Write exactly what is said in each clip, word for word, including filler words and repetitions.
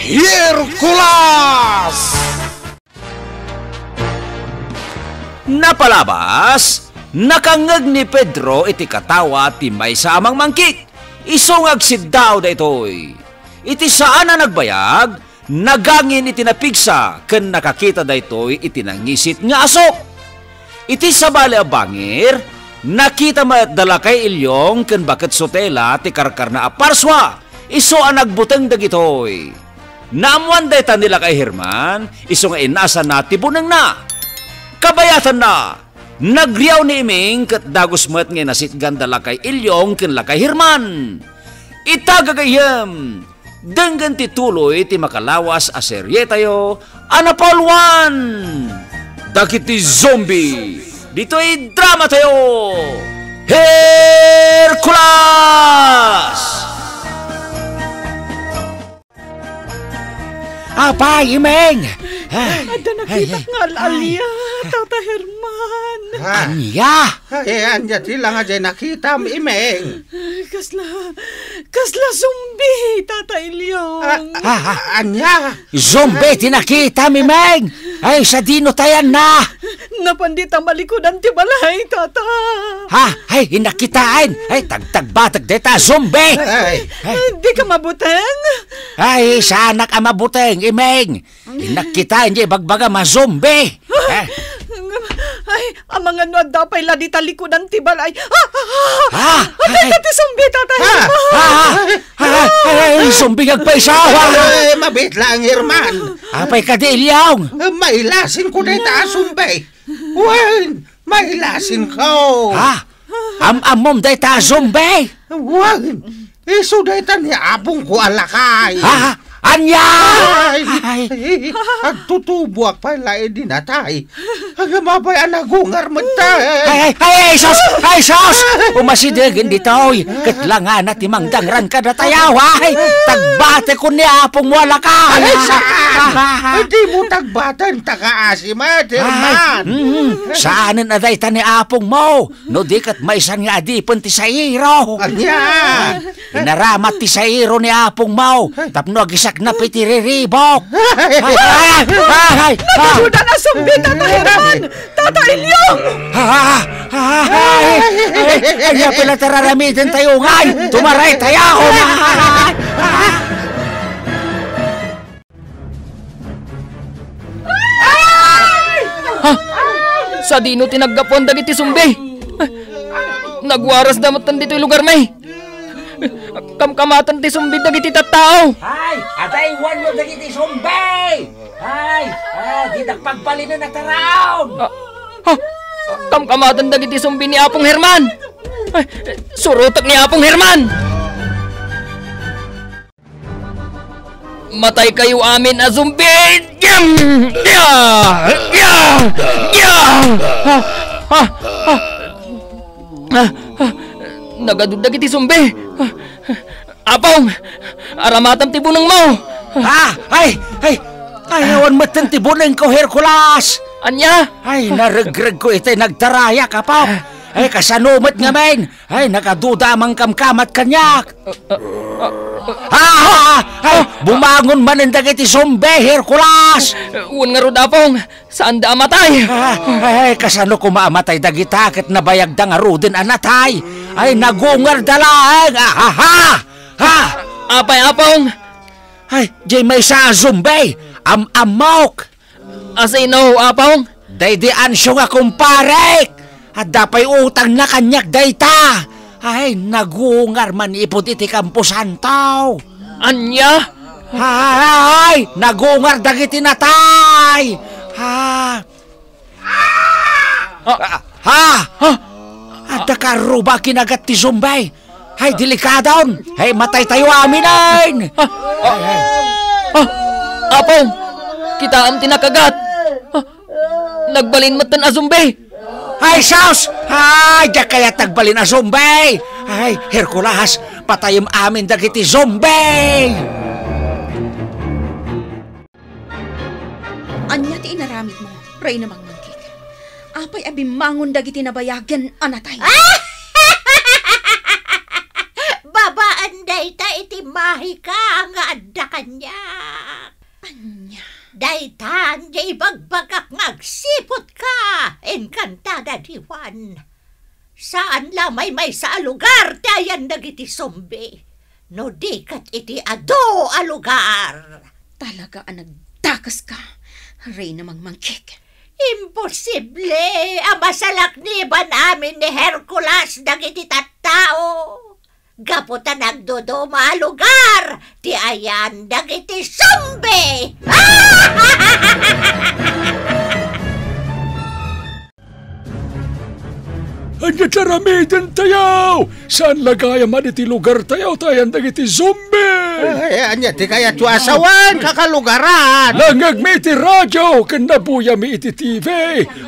Hercules! Napalabas, nakangngeg ni Pedro iti katawa ti maysa a mangmangkit. Isu nga agsiddaaw daytoy. Iti saan a nagbayag, nagangin iti napigsa ken nakakita daytoy iti nangisit nga aso. Iti sabali a bangir, nakita met da Lakay Ilyong ken Baket Sotela ti karkarna a parsua, isu a nagbuteng dagitoy. Naammoan dayta ni Lakay Herman, isu nga inasana ti bunengna. Kabayatanna, nagriaw ni Iming ket dagus met nga inasitgan da Lakay Ilyong ken Lakay Herman. Ita gagayyem, denggen ti tuloy ti makalawas a serietayo a napauluan dagiti zombie ditoy dramatayo, Hercules! Apay, Imeng! Ah, adda nakitak nga al-alia, Tata Herman. Ah. Ania? Ay, ania ti la nga diay nakitam, Imeng? Kasla, kasla zombie, Tata Ilyong. Ah, ah, ah, ania? Zombie ti nakitam, Imeng! Ay, sadino tayanna? Napan dita malikudan ti balay, Tata. Ha? Ay, inakitaen! Ay, tagtagbatek dayta a zombie! Ay. Ay. Dika mabuteng? Ay, saanak a mabuteng, Imeng. Inakitaen diay bagbagam a zombie. Eh? Ay, amangan no adda pay la dita likudan ti balay. Ah, ah, ah, ah, dayta ti zombie, Tata Herman. Ah, ah, ah, ay, zombie nga agpaysawa. Ay, mabiit laeng, Herman. Apay kadi, Ilyong? Mailasinko dayta a zombie. Wen, mailasinko. Ha? Am-ammom dayta a zombie? Wen, isu dayta ni apongko a lakay. Ha? Ania? Ay, ay, agtutuboak pay la idi natay. Agama pay a nagungar met ta. Ay, ay, ay, ay, sus! Ay, sus! Umasidegen ditoy. Ket langana ti mangdangran kadatayo, ay! Tagbatekon ni apongmo a lakay. Ay, saan? Dimo tagbaten, ta kaasi met, Herman. Mm, saanen a dayta ni apongmo. No di ket maysan nga adipen ti sairo. Ania? Inaramat ti sairo ni apongmo tapno agisaknap iti riribok. Ay, ay, ay, ay, ay. Nagadudan a zombie, Tata Herman! Tata Ilyong! Ah, ah, ah, ay, ay, ay, ania pay la ti araramidentayo ngay? Tumaraytayo! Ha? Sadino ti naggapuan dagiti zombie? Nagwarasda metten ditoy lugarmi. Kamkamaten ti zombie dagiti tattao. Ay, adaywanno dagiti zombie! Ay, ah, dinak pagbalinen a taraon! Ah, ah, kamkamaten dagiti zombie ni Apong Herman. Ay, surotek ni Apong Herman! Mataykayo amin a zombie! Yam! Ya! Ya! Ya! Ha? Ha? Ha? Ah, ah, nagadu dagiti zombie. Apong, aramatam ti bunengmo. Ah, ay, ay, ay, awan metten ti bunengko, Hercules. Ania? Ay, naregregko itay nagtarayak, Apong. Ay, kasano met ngamin? Ay, nagaduda a mangkamkamat kaniak. Ah, ah, ah, ah, ay, bumangon manen dagiti zombie, Hercules! Wen ngarud, Apong, saanda a matay. Ah, ay, kasano koma a matay dagita ket nabayagda ngaruden a natay? Ay, nagungarda laeng. Ah, ha, ha! Ha! Apay, Apong? Ay, diay maysa a zombie. Am-ammok. Asino, Apong? Daydi ansio nga kumparek! Adda pay utangna kaniak dayta! Ay, nagungar manipud iti kamposanto! Ania? Ay, nagungar dagiti natay! Ha? Ah. Ha? Ha? Adda karruba kinagat ti zombie! Hay, delikadon! Hay, mataytayo aminen! Ah, ah, ah, Apong! Kitaem ti nakagat! Ah, nagbalin metten a zombie! Ay, sus! Ay, diak kayat nagbalin a zombie! Ay, Hercules, patayem amin dagiti zombie! Ania ti inaramidmo, Reyna Mangmangkit? Apay a bimmangon dagiti nabayagen a natay? Babaen dayta iti mahika nga adda kaniak. daytan nga ibagbagak nga agsiputka, inkantada Diwan. Saan la maymaysa a lugar ti ayan dagiti zombie, no di ket iti adu a lugar. Talaga a nagdakaska, Reyna Mangmangkik. Imposible a masalakniban amin ni Hercules dagiti tattao. Gapu ta nagduduma a lugar ti ayan dagiti zombie! Ania ti aramidentayo? Saan la gayam a ditoy lugartayo ti ayan dagiti zombie? Ay, ania ti kayatyo a sawen, kakalugaran? Nangngegmi iti radio ken nabuyami iti T V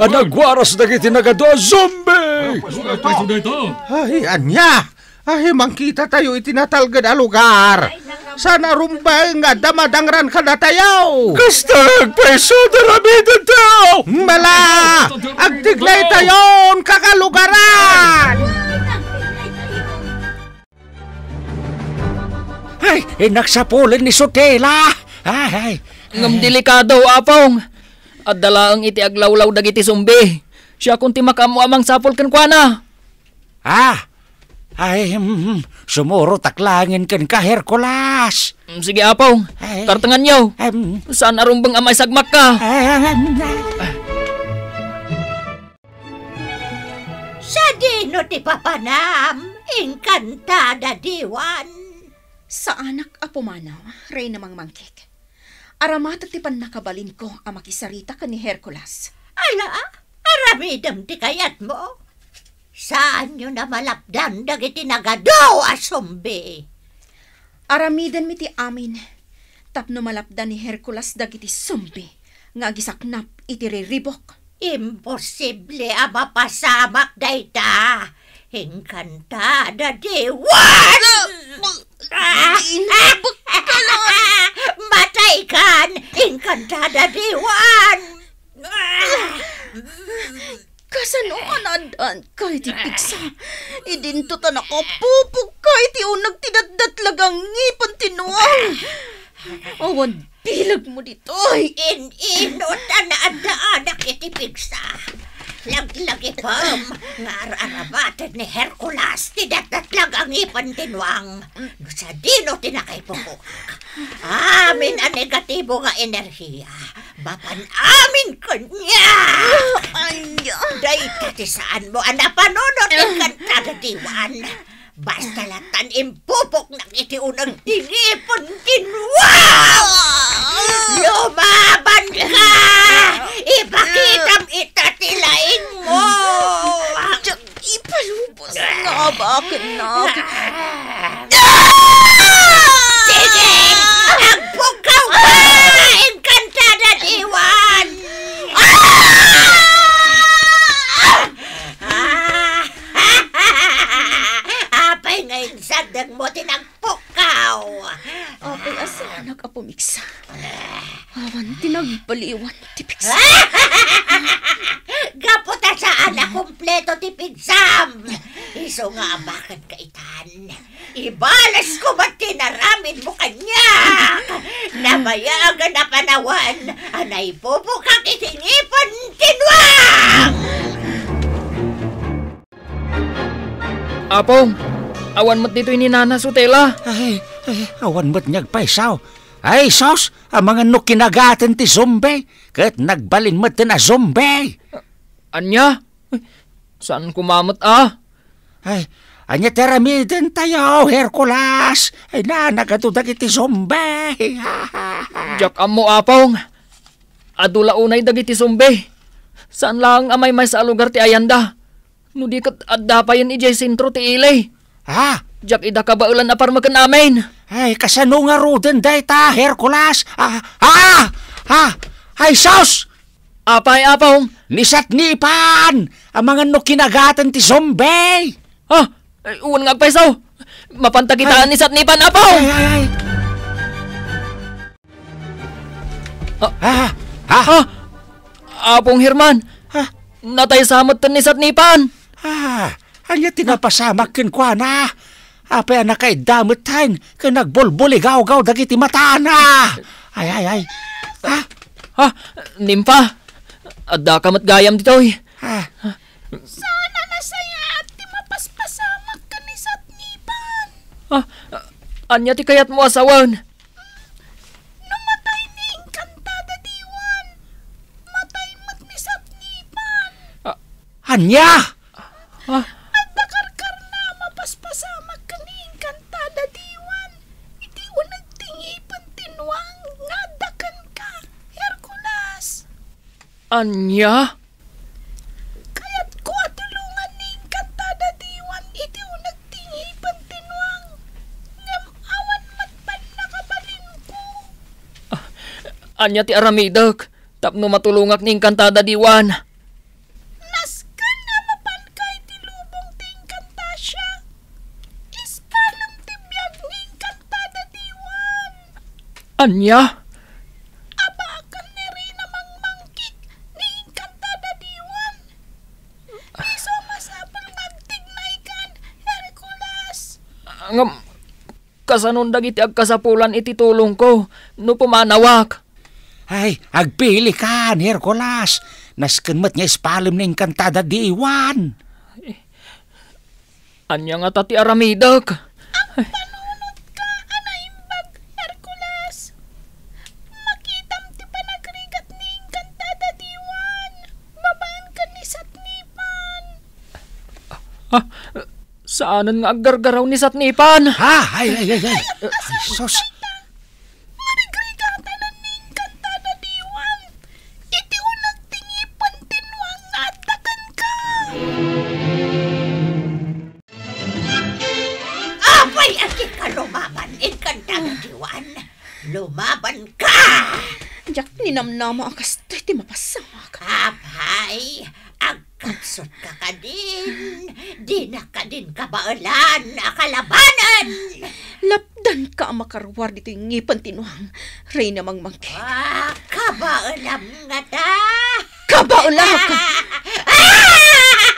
a nagwaras dagiti nagadu a zombie. Ay, ania? Ay, mangkitatayo iti natalged a lugar. Saan a rumbeng nga adda madangran kadatayo. Kasta agpayso ti aramidentayo. Mala, agtiglaytayon kakalugaran. Ay, inaksapulen ni Sotela. Ay, ay. Ngem delikado, Apong. Adda laeng iti aglawlaw dagiti zombie. Siakon ti makaammo a mangsapul kenkuana. Ah! Ay, mm, sumurotak laengen kenka, Hercules. Mm, sige, Apong. Ay. Tartenganyo. Ay, mm. Saan a rumbeng a maisagmakka? Ay, ay, ay, ay. Sadino ti papanam, inkantada Diwan? Saanak a pumanaw, Reyna Mangmangkik. Aramatek ti pannakabalinko a makisarita ken ni Hercules. Ala, aramidem ti kayatmo. Saanyo a malapdan dagiti nagadu a zombie. Aramidenmi ti amin tapno malapdan ni Hercules dagiti zombie nga agisaknap iti riribuk. Imposible a mapasamak dayta. Inkantada Diwan! Inabek ka lang! Mataykan! Inkantada Diwan! Kasano nga naaddaanka iti pigsa? Idinto ta nakapupokka iti uneg ti datdatlag a ngipen ti nuang. Awan bilegmo ditoy. In-inot a naaddaanak iti pigsa. Laglagipem nga ar-aramaten ni Hercules ti datdatlag a ngipen ti nuang. No sadino ti nakaipupok. Amin a negatibo nga enerhiya, mapan amin kaniak. Ania? Dayta ti saanmo a napanunot, inkantada Diwan. Basta latan impupoknak iti uneg ti ngipen ti nuang. Lumaban ka! Ipakitam ita ti laingmo! Ipalubos nga abakennak. Sige! Agpukkaw ka! Inkantada Diwan! Apay nga insardengmo ti nagpukkaw? Apay a saanak a pumigsa. Awan ti nagbaliwan ti pigsa. Gapu ta saan a kompleto ti pigsam. Isu nga abakenka itan. Ibalesko met ti inaramidmo kaniak. Nabayagen a panawen a naipupokak iti ngipen ti nuang. Apong, awan met ditoy ni Nana Sotela. Ay, ay, awan met nga agpayso. Ay, sus, amangan no kinagaten ti zombie, ket nagbalin metten a zombie. Ania? Saan koma met a? Ay, ania ti aramidentayo, Hercules? Ay, nanagado dagiti zombie. Diak ammo, Apong. Adu la unay dagiti zombie. Saan laeng a maymaysa a lugar ti ayanda. No di ket adda payen idiay sentro ti ili. Ha? Diak ida kabaelan a parmeken amin. Ay, kasano ngaruden dayta, Hercules? Ah, ah! Ah! Ay, sus! Apay, Apong? Ni Satnipan! Amangan no kinagaten ti zombie! Ah! Ay, wen nga agpayso! Mapanta kitaan ni Satnipan, Apong! Ay, ay, ay! Ah! Ah! Ah! Ah! Apong Herman! Ah! Nataysa metten ni Satnipan! Ah! Ania ti napasamak kenkuana? Apay a nakaidda metten ken nagbulbuligawgaw dagiti matana? Ay, ay, ay! Ah! Ha? Nimfa? Addaka met gayam ditoy? Ah. Saan a nasayaat ti mapaspasamak ken ni Satnipan? Ah, ania ti kayatmo a sawen? No matay ni Encantada Diwan, matay met ni Satnipan. Ah, ania? Ah. Adda karkarna a mapaspasamak ken ni Encantada Diwan iti uneg ti ngipen ti nuang nga adda kenka, Hercules. Ania? Kayatko a tulongan ni Encantada Diwan iti uneg ti ngipen ti nuang, ngem awan met pannakabalinko. Ah, ania ti aramidek tapno matulongak ni Encantada Diwan? Nasken a mapanka iti lubong ti Encantasia. Ispalem ti biag ni Encantada Diwan. Ania? Abakan ni Reyna Mangmangkik ni Encantada Diwan. Isu a masapul nga agtignaykan, Hercules. Ngem, kasanon dagiti agkasapulan iti tulongko no pumanawak? Ay, agpilikan, Hercules. Nasken met nga ispalem ni Encantada Diwan. Ania ngata ti aramidek? Agpanunotka a naimbag, Hercules. Makitam ti panagrigat ni Encantada Diwan babaen ken ni Satnipan. Ah, saanen nga aggargaraw ni Satnipan. Ha? Ay, ay, ay, ay. Ay, sus. Marigrigatanan ni Encantada Diwan iti uneg ti ngipen ti nuang nga adda kenka. Apay, adi ka lumaban, Encantada Diwan? Lumaban ka! Diak ninamnama a kastoy ti mapasamak. Apay, ag- Kapsut ka kadin, dina kadin kabaelan a kalabanen. Lapdanka a makaruar ditoy ngipen ti nuang, Reyna Mangmangkik. Ah, kabaelam ngata. Kabaelak! Ah!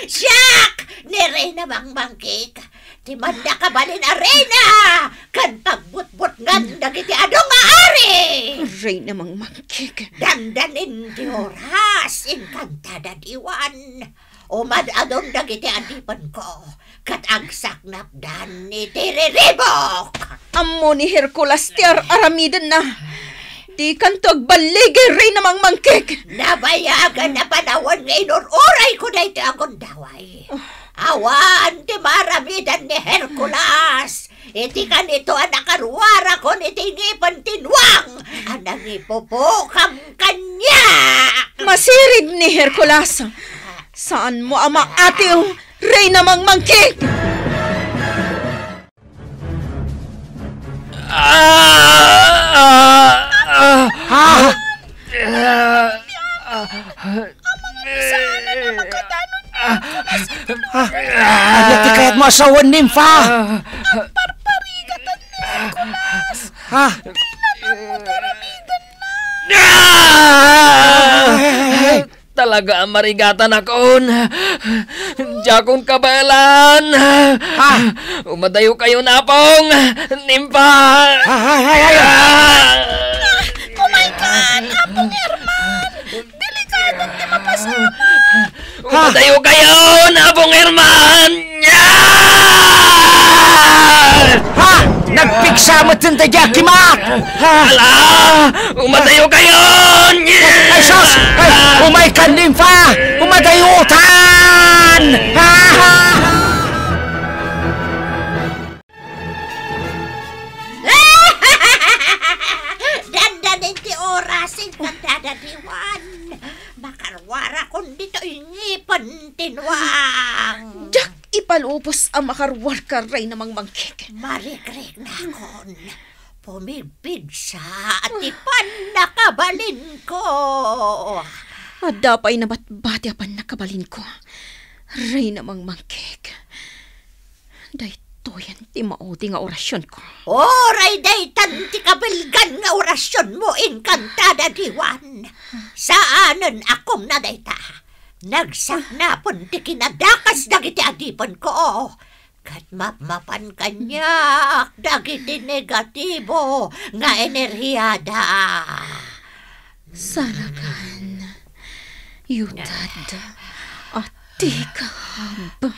Siak ni Reyna Mangmangkik. Ti mannakabalin a reyna ken pagbutbutngan dagiti adu nga ari! Reyna Mangmangkik. Dandanin ti oras, Encantada Diwan. Umad-adun dagiti adipenko, ket agsaknapdan iti riribuk! Ammo ni Hercules ti ar-aramidenna. Dikanto agballigi, Reyna Mangmangkik! Nabayagan a panawen nga inur-urayko daytoy a gundaway. Awan ti maaramidan ni Hercules iti kanito a nakaruarakon iti ngipen ti nuang a nangipupukam kaniak. Masirig ni Hercules. Saanmo a maatiw, Reyna Mangmangkik! Ah! Ah! Ah! Ah! Ah! Ania ti kayatmo a sawen, Nimfa? Agparparigatan ni Hercules. Ah! Ah! Ay! Talaga a marigatanakon. Diakon kabaelan. Ha? Umadayokayon, Apong. Nimfa. Ha, ha, ha, ha, ha. Ah! Kumaykan, Apong Herman. Delikado ti mapasamak. Ha? Umadayokayon, Apong Herman. Ah! Ha? Nagpigsa met dayta a kimak! Ha? Ala! Umadayokayon! Ay, sus! Ay, umaykan, Nimfa! Umadayotan! Ha? Dandanin ti oras, Encantada Diwan. Makaruarakon ditoy ngipen ti nuang. Diak ipalubos a makaruarka, Reyna Mangmangkik. Marikriknakon. Pumigpigsa ti pannakabalinko. Adda pay nabatbati a pannakabalinko, Reyna Mangmangkik. Daytoyen ti maudi nga orasionko. Uray daytan ti kabilgan nga orasionmo, Encantada Diwan. Saanen a kumna dayta. Nagsaknapen ti kinadakas dagiti adipenko, ket mapmapan kaniak dagiti negatibo nga enerhiada. Sarakan, yutad, a ti kaab.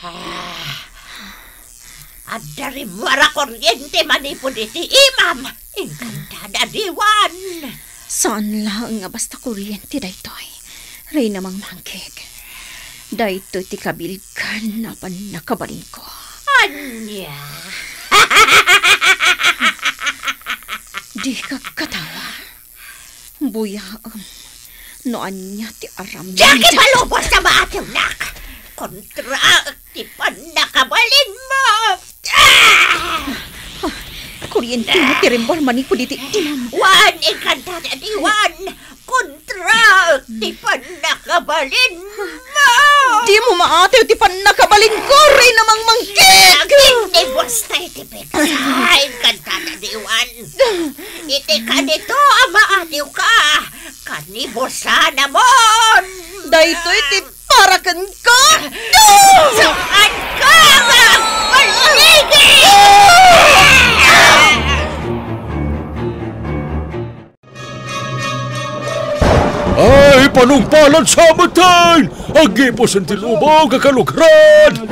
Adda rimmuar a kuryente manipud iti imam, inkantada diwan. Saan laeng nga basta kuryente daytoy, Reyna Mangmangkik. Daytoy ti kabilgan a pannakabalinko. Ania? Dika katawa. Buyaem no ania ti aramid. Diak ipalubos a maatiwnak! Kontraek ti pannakabalinmo! Ah! Kuryente mo ti rimmuar manipud iti imam. Wen, inkantada diwan! Kontraek ti pannakabalinmo! Dimo maatiw ti pannakabalinko, Reyna Mangmangkik! Agin ni basta iti pigsa, inkantada diwan! Iti kanito a maatiwka, kanibusanamon! Daytoy ti para kenka! Saan ka nga agbaligi? Ay, panungpalan sa amatay! Agipusen ti lubong, kakalugaran!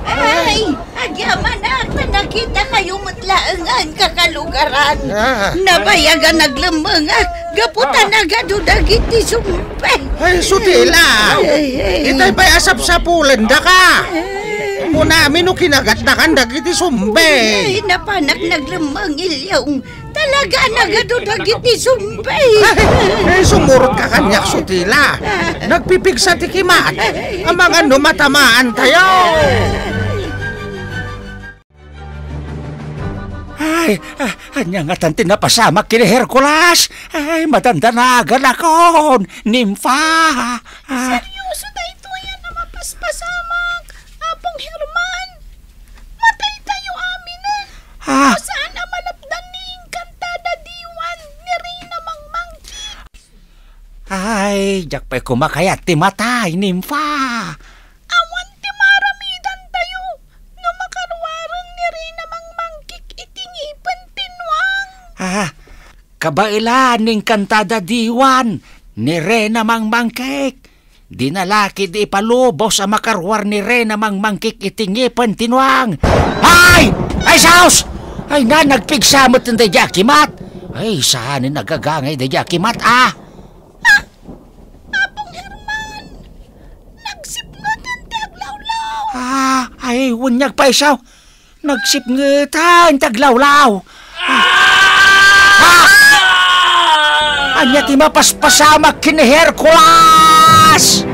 Ay, agyamanak, ta nakitakayo met laengen, kakalugaran. Ah. Nabayag a naglemmengak, gapu ta nagadu dagiti zombie. Ay, Sutila! Ay, ay. Itay pay a sapsapulendaka. Ay. Kunami no kinagatdakan dagiti zombie. Ay, napanak naglemmeng, Ilyong. Talaga, nagadu dagiti zombie. Ay, sumurotka kaniak, Sutila. Nagpipigsa ti kimat. Amangan no matamaantayo. Ay, ah, ania ngatan ti napasamak ken ni Hercules? Ay, madandanaganakon, nimfa. Ah. Seryoso daytoy a napaspasamak, Apong Herman. Mataytayo aminen. Ah. No saan a malapdan ni inkantada diwan ni Reyna Mangmangkik. Ay, diak pay koma kayat ti matay, nimfa. Awan ti maaramidantayo no makaruaren ni Reyna Mangmangkik iti ngipen ti nuang. Ah, kabaelan ni inkantada diwan ni Reyna Mangmangkik. Dina la ketdi ipalubos a makaruar ni Reyna Mangmangkik iti ngipen ti nuang. Ay! Ay, saos! Ay na, nagpigsa met daydiay a kimat. Ay, saan a nagagangay daydiay a kimat, ah? Ah! Apong Herman! Nagsipngeten ti aglawlaw! Ah, ay, wen, nagpaisaw. Nagsipngeten ti aglawlaw. Ah! Ania ti mapaspasamak ken ni Hercules?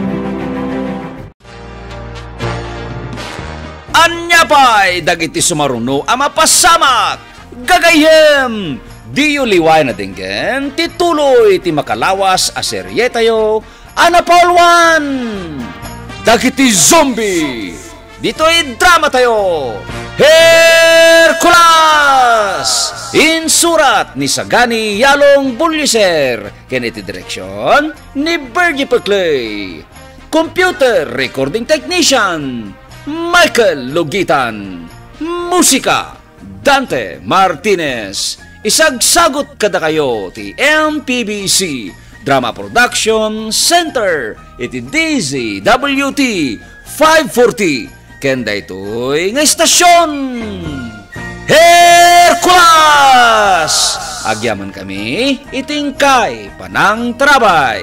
Ania pay dagiti sumaruno a mapasamak? Gagayyem, diyo liwayan a denggen ti tuloy ti makalawas a serietayo a napauloan, Dagiti Zombie. Ditoy dramatayo, Hercules! Insurat ni Sagani Yalong Bullieser ken iti direksion ni Virgie Peclay. Computer recording technician, Michael Logitan. Musika, Dante Martinez. Isagsagut kadakayo ti M P B C Drama Production Center iti D Z W T five forty ken daytoy nga istasion. Hercules! Agyamankami iti inkay panangtarabay.